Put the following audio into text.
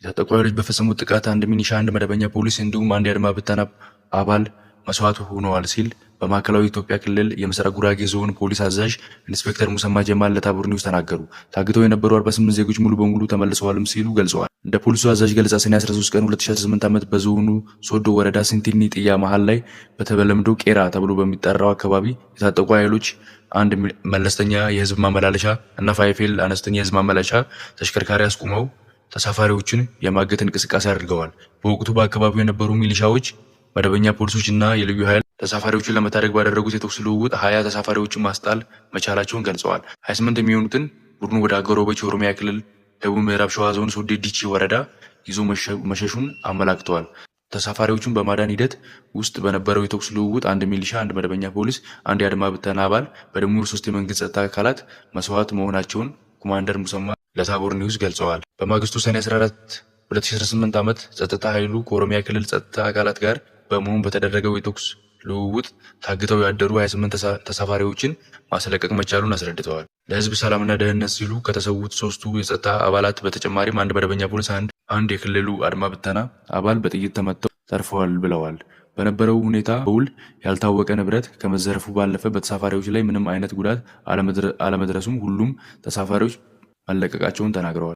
የታጠቁ ኃይሎች በፈጸሙት ጥቃት አንድ ሚሊሻ፣ አንድ መደበኛ ፖሊስ እንዲሁም አንድ የአድማ ብተና አባል መስዋዕት ሆነዋል ሲል በማዕከላዊ ኢትዮጵያ ክልል የምስራቅ ጉራጌ ዞን ፖሊስ አዛዥ ኢንስፔክተር ሙሰማ ጀማል ለታቦር ኒውስ ተናገሩ። ታግተው የነበሩ 48 ዜጎች ሙሉ በሙሉ ተመልሰዋልም ሲሉ ገልጸዋል። እንደ ፖሊሱ አዛዥ ገለጻ ሰኔ 13 ቀን 2018 ዓመት በዞኑ ሶዶ ወረዳ ስንቲኒ ጥያ መሃል ላይ በተለምዶ ቄራ ተብሎ በሚጠራው አካባቢ የታጠቁ ኃይሎች አንድ መለስተኛ የህዝብ ማመላለሻ እና five L አነስተኛ የህዝብ ማመላለሻ ተሽከርካሪ አስቁመው ተሳፋሪዎችን የማገት እንቅስቃሴ አድርገዋል። በወቅቱ በአካባቢው የነበሩ ሚሊሻዎች፣ መደበኛ ፖሊሶች እና የልዩ ኃይል ተሳፋሪዎችን ለመታደግ ባደረጉት የተኩስ ልውውጥ 20 ተሳፋሪዎችን ማስጣል መቻላቸውን ገልጸዋል። 28 የሚሆኑትን ቡድኑ ወደ አጎራባች የኦሮሚያ ክልል ደቡብ ምዕራብ ሸዋ ዞን ሶዴ ዲቺ ወረዳ ይዞ መሸሹን አመላክተዋል። ተሳፋሪዎቹን በማዳን ሂደት ውስጥ በነበረው የተኩስ ልውውጥ አንድ ሚሊሻ፣ አንድ መደበኛ ፖሊስ፣ አንድ የአድማ ብተና አባል በድምሩ ሶስት የመንግስት ጸጥታ አካላት መስዋዕት መሆናቸውን ኮማንደር ሙሰማ ለታቦር ኒውስ ገልጸዋል። በማግስቱ ሰኔ 14 2018 ዓመት ጸጥታ ኃይሉ ከኦሮሚያ ክልል ጸጥታ አካላት ጋር በመሆን በተደረገው የተኩስ ልውውጥ ታግተው ያደሩ 28 ተሳፋሪዎችን ማስለቀቅ መቻሉን አስረድተዋል። ለሕዝብ ሰላምና ደህንነት ሲሉ ከተሰዉት ሶስቱ የጸጥታ አባላት በተጨማሪም አንድ መደበኛ ፖሊስ፣ አንድ የክልሉ አድማ ብተና አባል በጥይት ተመተው ተርፈዋል ብለዋል። በነበረው ሁኔታ በውል ያልታወቀ ንብረት ከመዘረፉ ባለፈ በተሳፋሪዎች ላይ ምንም አይነት ጉዳት አለመድረሱም ሁሉም ተሳፋሪዎች መለቀቃቸውን ተናግረዋል።